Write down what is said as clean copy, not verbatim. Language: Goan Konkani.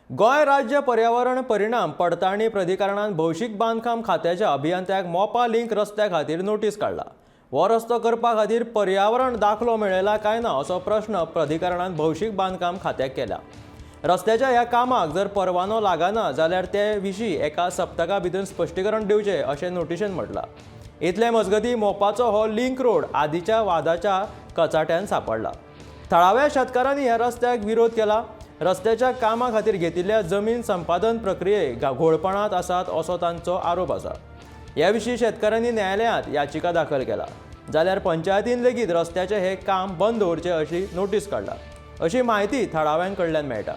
गोंय राज्य पर्यावरण परिणाम पडताळणी प्राधिकरणान भौशीक बांदकाम खात्याच्या अभियंत्याक मोपा लिंक रस्त्या खातीर नोटीस काडला. हो रस्तो करपा खातीर पर्यावरण दाखलो मेळयला काय ना असो प्रश्न प्राधिकरणान भौशीक बांदकाम खात्याक केला. रस्त्याच्या ह्या कामाक जर परवानो लागना जाल्यार ते विशीं एका सप्तका भितर स्पश्टीकरण दिवचें अशें नोटिशेन म्हटलां. इतले मजगतीं मोपाचो हो लिंक रोड आदीच्या वादाच्या कचाट्यान सांपडला. थळाव्या शेतकारांनी ह्या रस्त्याक विरोध केला. रस्त्याच्या कामा खातीर घेतिल्ल्या जमीन संपादन प्रक्रिये घोळपणांत आसात असो तांचो आरोप आसा. ह्या विशीं शेतकारांनी न्यायालयांत याचिका दाखल केला. जाल्यार पंचायतीन लेगीत रस्त्याचें हें काम बंद दवरचें अशी नोटीस काडला अशी म्हायती थळाव्यां कडल्यान मेळटा.